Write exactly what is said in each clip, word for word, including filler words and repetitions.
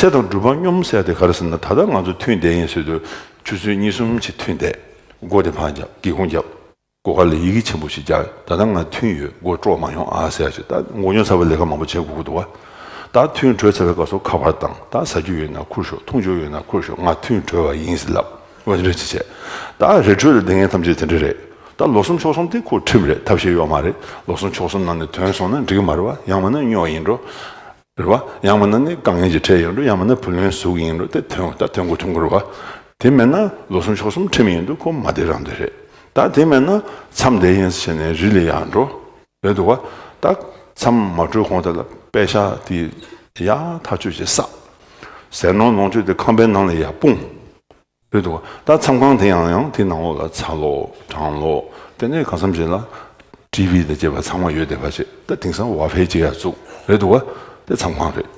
དེ་དང་སྒྲུབ་པ་སྙོམས་ཟེར་དེ་ག་རེ་ཟེར་ན། ད་ལྟ་ང་ཚོ་ཐུན་བསྡད་ཡིན་ཟེར་དུས་ཆུ་ཚོད་གཉིས་གསུམ་ཅིག་ཐུན་བསྡད། སྒོ་དེ་ཕར་བརྒྱབ། སྒེའུ་ཁུང་བརྒྱབ། སྒོ་ཁ་ལ་ཡི་གེ་ཆེན་པོ་ཞིག་བརྒྱབ། ད་ལྟ་ང་ཐུན་ཡོད། སྒོ་དཀྲོག་མ་ཡོང་ཨ་ཟེར་ཡ་ཅིག་ད་མགོ་རྙོག་ཚ་བའི་ལས་ཀ་མང་པོ་བྱེད་དགོས་ཀྱི་འདུག་བ། ད་ཐུན་གྲོལ་ཚར་བའི་སྐབས་སུ་ཁ་པར་བཏང་། ད་ཟ་རྒྱུ་ཡོད་ན་ཁུར་ཤོག་འཐུང་རྒྱུ་ཡོད་ན་ཁུར་ཤོག་ང་ཐུན་གྲོལ་བ་ཡིན་ཟེར་ལབ། འོ་དེ་འདྲ་ཅིག་བྱས། ད་རི་ཁྲོད་ལ་བསྡད་མཁན་ཐམས་ཅད་དེ་འདྲ་རེད། ད་ལོ་གསུམ་ཕྱོགས་གསུམ་དེ་ཁོ་ཁྲིམས་རེད། ཐབས་ཤེས་ཡོད་མ་རེད། ལོ་གསུམ་ཕྱོགས་གསུམ་ནང་ནས་ཐོན་སོང་ན་འགྲིག་གི་མ་རེད་བ། ཡང་མིན་ན་སྨྱོ་ཡིན་འགྲོ། རེད་བ། ཡང་མིན་ན་ནི་དཀའ་ངལ་གྱི་འཕྲད་ཡོད་འགྲོ། ཡང་མིན་ན་བུ་ལོན་ཟུག་ཡིན་འགྲོ། དེ་ཐོན། ད་ཐོན་དགོས་ཐོན་དགོས་རེད་བ། དེ་མེད་ན་ལོ་གསུམ་ཕྱོགས་གསུམ་ཁྲིམས་ཡིན་འདུག་ཁོ་མ་བསྡད་རང་བསྡད་རེད། ད་དེ་མེད་ན་མཚམས་བསྡད་ཡིན་ཟེར་ནས་རི་ལ་ཡར་འགྲོ། རེད་འདུག་བ། ད་མཚམས་མ་གྲོལ་གོང་དེ་ལ་པད་ཤག་དེ་ཡར་ཐག་ཆོད་ཅིག་བསགས། ཟས་ནོར་ལོངས་སྤྱོད་དེ་ཁང་པའི་ནང་ལ་ཡར་སྤུངས། རེད་འདུག་བ། ད་མཚམས་ཁང་དེ་ཡང་ཡང་དེ་ནང་ལོགས་ལ་ཚ་ལོག་གྲང་ལོག་དེ་ནས་གང་འཚམ་ཞིག་ལ་ཊི་ཝི་དང་བཅས་པ་ཚང་མ་ཡོད་བསྡད་པ་ཞིག་ད་དེང་སང་ཝའི་ཕའི་ཅིག་ཡར་བཙུགས། རེད་འདུག་བ། དེ་མཚམས་ཁང་རེད།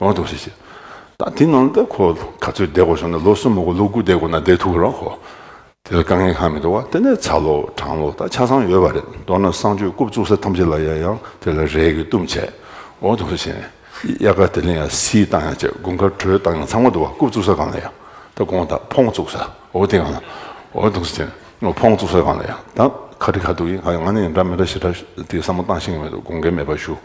འོ་འདུག་སེ་བྱས། ད་དེ་ནང་ལ་ད་ཁོ་ག་ཚོད་བསྡད་དགོས་བྱུང་ན། ལོ་གསུམ་མ་དགོས་ལོ་དགུ་བསྡད་དགོས་ན་བསྡད་ཐུབ་ཀྱི་རེད་ཁོ། དེ་ལ་དཀའ་ངལ་གང་མི་འདུག་བ། དེ་ནས་ཚ་ལོག་གྲང་ལོག་ད་ཆ་ཚང་ཡོད་པ་རེད། མདོར་ན་གསང་སྤྱོད་རྐུབ་བཙུགས་ས་ཐམས་ཅད་ལ་ཡང་ཡང་དེ་ལ་རས་ཀྱིས་བཏུམས་བྱས། འོ་འདུག་སེ་བྱས་ནས་དབྱར་ཁ་དེ་ལ་ཡང་བསིལ་བཏང་ཡང་བྱས། དགུན་ཁ་དྲོད་བཏང་ཡང་ཚང་མ་འདུག་བ། རྐུབ་བཙུགས་ས་སྒང་ལ་ཡང་ད་དགོང་དག་ཕོང་བཙུགས་ས། འོ་དེ་སྒང་ལ། འོ་འདུག་སེ་བྱས་ནས་ཕོང་བཙུགས་ས་སྒང་ལ་ཡང་ད་ག་རེ་ག་འདུག་ཡིན། ང་ནི་འདྲ་མི་འདྲ་ཞེ་དྲག་དེ་བསམ་བློ་བཏང་ཤེས་ཀྱི་མི་འདུག་དགོངས་འགལ་མེད་པར་ཞུ།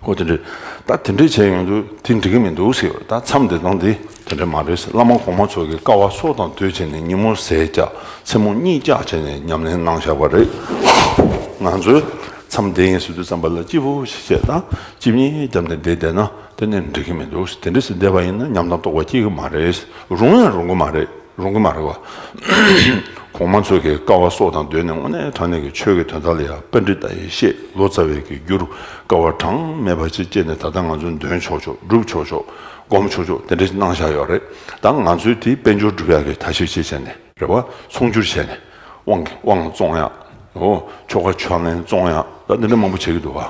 ཨོ་དེ་འདྲ། ད་དེ་འདྲ་བྱས་ཡོང་དུས་དེ་འགྲིག་གི་མི་འདུག་ཟེར་བ། ད་མཚམས་བསྡད་སྟངས་དེ་དེ་འདྲ་མ་རེད་ཟེར། བླ་མ་གོང་མ་ཚོ་གིས་དཀའ་བ་སྲོག་དང་བསྡོས་བྱས་ནས་ཉིན་མོ་ཟས་བཅག་མཚན་མོ་གཉིད་བཅག་བྱས་ནས་ཉམས་ལེན་གནང་བཞག་པ་རེད། ང་ཚོས་མཚམས་བསྡད་ཡིན་ཟེར་དུས་ཙམ་པ་ལ་སྐྱིད་པོ་ཞིག་བྱས་དང་སྐྱིད་ཉལ་བརྒྱབ་ནས་བསྡད་བསྡད་ན་དེ་ནས་འགྲིག་གི་མི་འདུག་དེ་འདྲ་ཟེར་བསྡད་པ་ཡིན་ན་ཉམས་དང་རྟོགས་པ་སྐྱེ་གི་མ་རེད། རུང་ཡང་རུང་གི་མ་རེད། རུང་གི་མ་རེད་བ། གོང་མ་ཚོས་ཀྱི་དཀའ་བ་སྲོག་དང་བསྡོས་ནས་དངོས་གནས་དྲང་གནས་ཀྱི་ཆོས་ཀྱི་དོན་དག་ལ་ཡང་པཎྜི་ཏ་ཡི་བཤད། ལོ་ཙཱ་བའི་གི་བསྒྱུར། དཀའ་བ་གྲངས་མེད་པ་ཅིག་སྤྱད་ནས་ད་ལྟ་ང་ཚོས་འདོན་ཆོག་ཆོག་སྒྲུབ་ཆོག་ཆོག་སྒོམ་ཆོག་ཆོག་དེ་འདྲ་ཞིག་གནང་བཞག་ཡོད་རེད། ད་ང་ཚོས་དེ་དཔལ་འབྱོར་སྒྲུབ་ཡག་གི་ཐབས་ཤེས་ཅིག་བྱས་ནས་རེད་བ། ཚོང་སྒྱུར་བྱས་ནས་དབང་གི་དབང་བཙོང་ཡག་འོ་ཆོ་ག་ཕྱག་ལེན་བཙོང་ཡག་ད་འདི་འདྲ་མང་པོ་བྱེད་ཀྱི་འདུག་བ།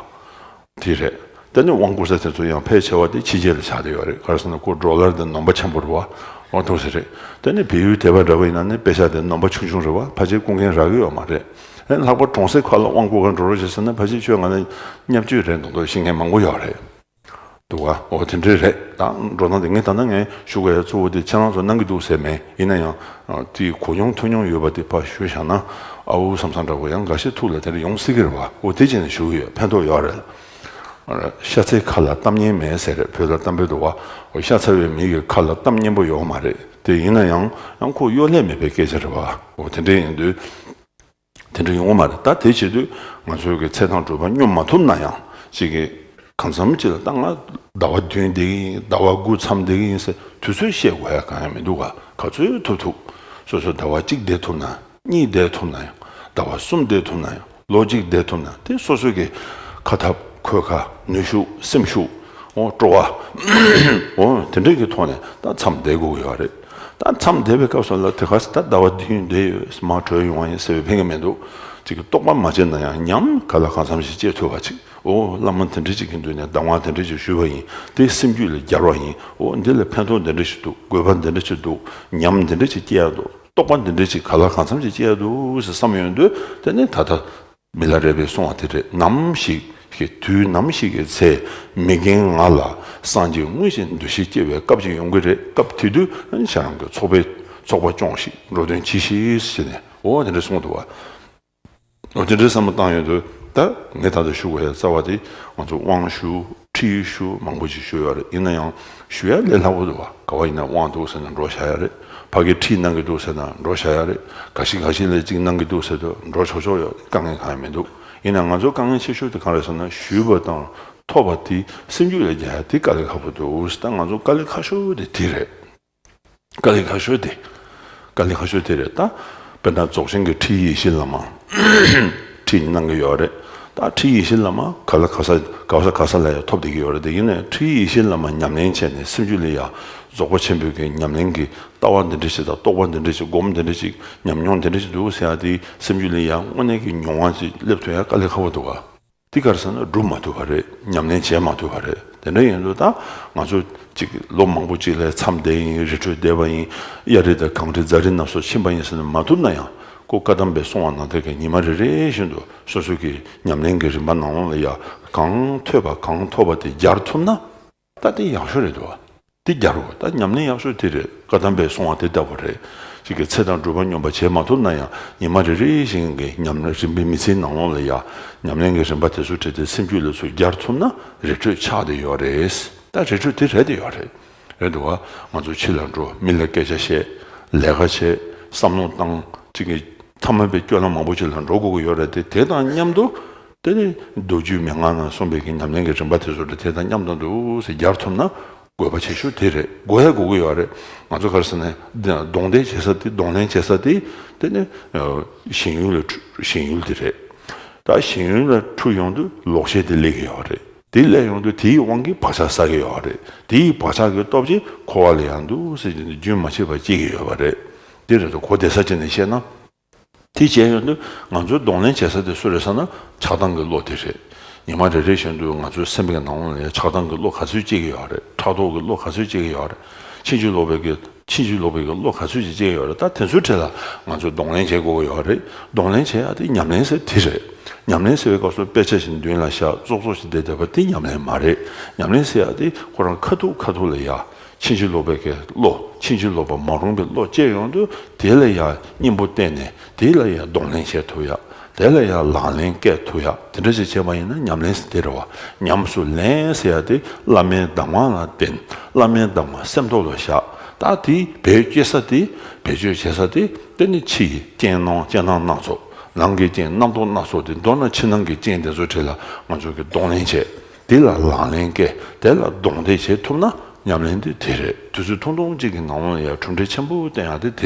དེ་རེད། དེ་ནས་དབང་བསྐུར་ས་དེ་ཚོ་ཡང་ཕལ་ཆེ་བ་དེ་ཕྱི་རྒྱལ་ལ་ཆགས་བསྡད་ཡོད་རེད། ག་རེ་ཟེར་ན་ཁོ་ཌོ་ལར་དེ་ནོམ་པ་ཆེན་པོ་རེད་བ། འོ་འདུག་སེ་རེད། དེ་ནས་བལ་ཡུལ་དེ་བ་འདྲ་བོ་ཡིན་ན་ནི་པེ་ཤ་དེ་ནོམ་པ་ཆུང་ཆུང་རེད་བ། ཕལ་ཆེར་བསྐུར་མཁན་རག་གི་ཡོད་མ་རེད། ཨེ་ལྷག་པར་གྲོང་གསེབ་ཁག་ལ་དབང་བསྐུར་ག་འགྲོ་རོགས་བྱེད་ཟེར་ན་ཕལ་ཆེར་ཁྱོད་ང་ལ་བརྙས་བཅོས་རེད་མདོག་མདོག་བྱེད་མཁན་མང་པོ་ཡོད་རེད། འདུག་བ། འོ་དེ་འདྲས་རེད། ད་འགྲོ་སྟངས་དེ་ངས་ད་ལྟ་ངས་ཞུ་དགོས་ཡ་གཙོ་བོ་དེ་ཁྱེད་རང་ཚོ་གནང་གི་འདུག་ཟེར་མེད། ཡིན་ན་ཡང་དེའི་གོ་མྱོང་ཐོས་མྱོང་ཡོད་པ་དེ་ཕར་ཞུས་བཞག་ན་ཨ་འུ་བསམ་བསམ་འདྲ་བོ་ཡང་འགའ་ཤས་ཐུགས་ལ་དེ་འདྲ་ཡོང་སྲིད་ཀྱི་རེད་བ། འོ་དེ་བྱས་ནས་ཞུ་གི་ཡོད། ཕན་ཐོགས་ཡོད་རེད། ཤ་ཚའི་ཁ་ལ་གཏམ་སྙན་མེད་ཟེར་རེད། བོད་ལ་གཏམ་དཔེ་འདུག་བ། འོ་ཤ་ཚ་བའི་མི་གི་ཁ་ལ་གཏམ་སྙན་པོ་ཡོད་མ་རེད། དེ་ཡིན་ན་ཡང་ཡང་ཁོ་གཡོ་ལྷད་མེད་པའི་སྐད་ཆ་རེད་བ། འོ་དེ་འདྲས་ཡིན་དུས། དེ་འདྲ་ཡོང་གི་མ་རེད། ད་དེ་བྱེད་དུས་ང་ཚོའི་གི་ཚེ་དང་སྒྲུབ་པ་སྙོམས་མ་ཐུབ་ན་ཡང་ཅིག་གི་གང་འཚམ་ཅིག་ལ་ད་ང་ཟླ་བ་བདུན་བསྡད་ཀྱི་ཡིན། ཟླ་བ་དགུ་མཚམས་བསྡད་ཀྱི་ཡིན་ཟེར་དུས་ཚོད་བཤད་དགོས་ཡ་གང་ཡང་མི་འདུག་ག་ག་ཚོད་ཐུབ་ཐུབ་སོ་སོ་ཟླ་བ་གཅིག་བསྡད་ཐུབ་ན་གཉིས་བསྡད་ཐུབ་ན་ཡང་ཟླ་བ་གསུམ་བསྡད་ཐུབ་ན་ཡང་ལོ་གཅིག་བསྡད་ཐུབ་ན་དེ་སོ་སོ་གི་ཁ་ཐབས་གོད་ཁ་ནུས་ཤུགས་སེམས་ཤུགས་འོ་སྤྲོ་བ་འོ་དེ་འདྲས་ཀྱི་ཐོག་ནས་ད་མཚམས་བསྡད་དགོས་ཀྱི་ཡོད་རེད། ད་མཚམས་བསྡད་པའི་སྐབས་སུ་ལ་དེ་ག་ས་ད་ཟླ་བ་བདུན་བསྡད་ཡོད་མར་གྲོལ་ཡོང་བ་ཡིན་ཟེར་བའི་ཕན་གྱི་མི་འདུག་ཅིག་གི་རྟོགས་པ་མ་བྱས་ན་ཡང་ཉམས་ག་ལ་གང་འཚམ་ཞིག་སྐྱེ་ཐུབ་པ་ཅིག་འོ་བླ་མ་དེ་འདྲ་ཅིག་གི་མདུན་ནས་གདམས་ངག་དེ་འདྲ་ཅིག་ཞུས་པ་ཡིན། དེ་སེམས་རྒྱུད་ལ་སྦྱར་བ་ཡིན། འོ་འདི་ལ་ཕན་ཐོགས་འདི་འདྲ་ཞིག་འདུག་དགོས་པ་འདི་འདྲ་ཅིག་འདུག་ཉམས་འདི་འདྲ་ཅིག་སྐྱེ་ཡ་འདུག་རྟོགས་པ་འདི་འདྲ་ཅིག་ག་ལ་གང་འཚམ་ཞིག་སྐྱེ་ཡ་འདུག་ཟེར་བསམ་ཡོང་དུས་དེ་ནས་ད་ལྟ། མི་ལ་རས་པས་གསུངས་པ་དེ་རེད། ནམ་ཞིག་གི་དུས་ནམ་ཞིག་གི་ཚེ་མི་རྒན་ང་ལ་སངས་རྒྱས་དངོས་ཀྱི་འདུ་ཤེས་སྐྱེ་བའི་སྐབས་ཅིག་ཡོང་གི་རེད། སྐབས་དེ་དུས་ཁྱེད་རང་གི་ཚོགས་པའི་ཚོགས་པ་སྐྱོངས་ཤིག་འགྲོ་དོན་གྱིས་ཤིག་ཟེར་ནས་འོ་དེ་འདྲ་གསུངས་འདུག་བ། འོ་དེ་འདྲའི་བསམ་བློ་བཏང་ཡོང་དུས་ད་ངས་ད་ལྟ་ཞུ་དགོས་ཡ་རྩ་བ་དེ་ང་ཚོ་དབང་ཞུ་ཁྲིད་ཞུ་མང་པོ་ཅིག་ཞུས་ཡོད་རེད། ཡིན་ན་ཡང་ཞུ་ཡ་ལས་སླ་པོ་འདུག་བ། ག་བ་ཡིན་ན་དབང་འདུག་ཟེར་ན་འགྲོ་བཞག་ཡ་རེད། ཕ་གི་ཁྲིད་གནང་གི་འདུག་ཟེར་ན་འགྲོ་བཞག་ཡ་རེད། ག་ཤི་ག་ཤི་ལས་ཅིག་གནང་གི་འདུག་ཟེར་དུས་འགྲོ་ཆོག་ཆོག་ཡོད། དཀའ་ངལ་གང་ཡང་མི་འདུག་ཡིན་ན་ང་ཚོ་དཀའ་ངལ་ཆེ་ཤོས་དེ་གང་རེད་ཟེར་ན་ཞུས་པ་དང་ཐོབ་པ་དེ་སེམས་རྒྱུད་ལ་རྒྱག་ཡ་དེ་དཀའ་ལས་ཁག་པོ་འདུག་ད་ང་ཚོ་དཀའ་ལས་ཁག་ཤོས་དེ་དེ་རེད། དཀའ་ལས་ཁག་ཤོས་དེ། དཀའ་ལས་ཁག་ཤོས་དེ་རེད། ད་དཔེར་ན་རྫོགས་ཆེན་གྱི་ཁྲིད་ཡེ་ཤེས་བླ་མ། ཁྲིད་གནང་གི་ཡོད་རེད། ད་ཁྲིད་ཡེ་ཤེས་བླ་མ་ག་ལ་ག་ས་ག་ས་ག་ས་ལ་ཡང་ཐོབ་བསྡད་ཀྱི་ཡོད་རེད། དེ་ཡིན་ནའི་ཁྲིད་ཡེ་ཤེས་བླ་མ་ཉམས་ལེན་བྱས་ནས་སེམས་རྒྱུད་ལ་ཡང་རྫོགས་པ་ཆེན་པོའི་གི་ཉམས་ལེན་གྱི་ལྟ་བ་འདི་འདྲ་ཞིག་དང་རྟོགས་པ་འདི་འདྲ་ཞིག་སྒོམ་འདི་འདྲ་ཞིག་ཉམས་མྱོང་འདི་འདྲ་ཞིག་འདུག་ཟེར་ཡ་དེ་སེམས་རྒྱུད་ལ་ཡང་དངོས་གནས་ཀྱི་མྱོང་བ་ཅིག་སླེབས་ཐུབ་ཡ་དཀའ་ལས་ཁག་པོ་འདུག་ག་འདི་ག་རེ་ཟེར་ན་སྒྲུབ་མ་ཐུབ་པ་རེད། ཉམས་ལེན་བྱེད་མ་ཐུབ་པ་རེད། དེ་འདྲ་ཡིན་དུས་ད་ང་ཚོ་ཅིག་ལོ་མང་པོ་ཅིག་ལ་མཚམས་བསྡད་ཡིན། རི་ཁྲོད་བསྡད་པ་ཡིན། གཡའ་རི་དང་གངས་རི་རྫ་རི་རྣམས་སུ་ཕྱིན་པ་ཡིན་ཟེར་ན་མ་ཐུབ་ན་ཡང་ཀོ་བཀའ་གདམས་པས་གསུངས་པ་ནང་བཞིན་གྱི་ཉི་མ་རེ་རེ་བཞིན་དུ་སོ་སོ་གི་ཉམས་ལེན་གྱི་རིམ་པ་ནང་ལོགས་ལ་ཡ་གང་ཐོས་པ་གང་ཐོབ་པ་དེ་སྦྱར་ཐུབ་ན་ད་དེ་ཡག་ཤོས་རེད་འདུག་བ། དེ་རྒྱལ་རོ། ད་ཉམས་ལེན་ཡག་ཤོས་དེ་རེད། བཀའ་གདམས་པས་གསུངས་པ་དེ་ལྟ་བུ་རེད། ཅིག་གི་ཚེ་དང་སྒྲུབ་པ་སྙོམས་པར་བྱེད་མ་ཐུབ་ན་ཡང་ཉི་མ་རེ་རེ་བཞིན་གྱི་ཉམས་ལེན་རིམ་པའི་མི་ཚེའི་ནང་ལོགས་ལ་ཡང་ཉམས་ལེན་གྱི་རིམ་པ་དེ་ཚོ་ཁྲིད་དེ་སེམས་རྒྱུད་ལ་ཚུར་སྦྱར་ཐུབ་ན་རི་ཁྲོད་ཆགས་བསྡད་ཡོད་རེད། ད་རི་ཁྲོད་དེ་རེད་བསྡད་ཡོད་རེད། རེད་འདུག་བ། ང་ཚོ་ཕྱི་ལ་འགྲོ། མི་ལ་སྐད་ཆ་བཤད། ལས་ཀ་བྱེད། བསམ་བློ་བཏང་། ཅིག་གི་ཐ་མལ་པའི་སྐྱོ་ལམ་མང་པོ་ཅིག་ལ་འགྲོ་དགོས་ཀྱི་ཡོད་རེད་དེ། དེ་དང་མཉམ་དུ་དེ་ནི་མདོ་རྒྱུད་མན་ངག་ནང་གསུངས་པའི་གི་ཉམས་ལེན་གྱི་རིམ་པ་དེ་ཚོ་དེ་དང་མཉམ་དུ་འདུག་སེ་སྦྱར་ཐུབ་ན་དགོས་པ་ཆེ་ཤོས་དེ་རེད། དགོས་ཡ་དགོས་ཀྱི་ཡོད་རེད། ང་ཚོ་ག་རེ་ཟེར་ན་གདོང་ལེན་བྱེད་ས་དེ། གདོང་ལེན་བྱེད་ས་དེ་དེ་ནི་ཨ་ཞེན་ཡུལ་ལ་འཁྲུ། ཞེན་ཡུལ་དེ་རེད། ད་ཞེན་ཡུལ་ལ་འཁྲུལ་ཡོང་དུས་ལོག་ཤེས་དེ་སླེབས་ཀྱི་ཡོད་རེད། དེ་སླེབས་ཡོང་དུས་དེའི་དབང་གིས་བག་ཆགས་ཟ་གི་ཡོད་རེད། དེའི་བག་ཆགས་ཀྱི་སྟོབས་ཀྱིས་འཁོར་བ་ལ་ཡང་འདུག་སེ་རྒྱུན་མ་ཆད་པར་སྐྱེ་གི་ཡོད་པ་རེད། དེ་རེད་དོ། གོ་བདེ་ས་བྱས་ནས་བཤད་ན། དེ་བྱས་ཡོང་དུས་ང་ཚོའི་གདོང་ལེན་བྱེད་ས་དེ་སུ་རེད་ཟེར་ན་ཆགས་སྡང་གི་བློ་དེ་རེད། ཉི་མ་རེ་རེ་བཞིན་དུ་ང་ཚོའི་སེམས་ཀྱི་ནང་ལ་ཡང་ཆགས་སྡང་གི་བློ་ག་ཚོད་སྐྱེ་གི་ཡོད་རེད། ཕྲག་དོག་གི་བློ་ག་ཚོད་སྐྱེ་གི་ཡོད་རེད། ཕྱིན་ཅི་ལོག་པའི་གི། ཕྱིན་ཅི་ལོག་པའི་གི་བློ་ག་ཚོད་ཅིག་སྐྱེ་གི་ཡོད་རེད། ད་དེ་ཚོའི་གྲས་ལ་ང་ཚོས་གདོང་ལེན་བྱེད་དགོས་ཀྱི་ཡོད་རེད། གདོང་ལེན་བྱེད་ཡ་དེ་ཉམས་ལེན་ཟེར་དེ་རེད། ཉམས་ལེན་ཟེར་བའི་སྐབས་སུ་དཔེ་ཆ་ཞིག་མདུན་ལ་བཞག་ཙོག་ཙོག་ཞིག་བསྡད་བསྡད་པ་དེ་ཉམས་ལེན་མ་རེད། ཉམས་ལེན་ཟེར་ཡ་དེ་ཁོ་རང་ཁ་ཐུག་ཁ་ཐུག་ལ་ཡ། ཕྱིན་ཅི་ལོག་པའི་གི་བློ། ཕྱིན་ཅི་ལོག་པ་མ་རུངས་པའི་བློ་སྐྱེ་ཡོང་དུས་དེ་ལ་ཡང་སྙིང་པོ་བསྟན་ནས་དེ་ལ་ཡང་གདོང་ལེན་བྱེད་ཐུབ་ཡ། དེ་ལ་ཡང་ལག་ལེན་བཀལ་ཐུབ་ཡ། དེ་འདྲ་ཞིག་བྱས་པ་ཡིན་ན་ཉམས་ལེན་ཟེར་དེ་རེད་བ། ཉམས་སུ་ལེན་ཟེར་ཡ་དེ་བླ་མའི་གདམས་ངག་ལ་བརྟེན། བླ་མའི་གདམས་ངག་སེམས་ཐོག་ལ་བཞག་ད་དེ་བེད་སྤྱོད་བྱེད་ས་དེ། བེད་སྤྱོད་བྱེད་ས་དེ་དེ་ནི་ཕྱི་ཡི་རྐྱེན་སྣང་། རྐྱེན་སྣང་སྣ་ཚོགས། ནང་གི་རྐྱེན་རྣམ་རྟོག་སྣ་ཚོགས་དེ། མདོར་ན་ཕྱི་ནང་གི་རྐྱེན་དེ་ཚོ་གྲས་ལ་ང་ཚོ་གིས་གདོང་ལེན་བྱེད། དེ་ལ་ལག་ལེན་བཀལ། དེ་ལ་གདོང་དེད་བྱེད་ཐུབ་ན་ཉམས་ལེན་དེ་དེ་རེད། དུས་ཚོད་ཐུང་ཐུང་གཅིག་གི་ནང་ལ་ཡང་གྲུབ་འབྲས་ཆེན་པོ་བསྟན་ཡག་དེ་དེ།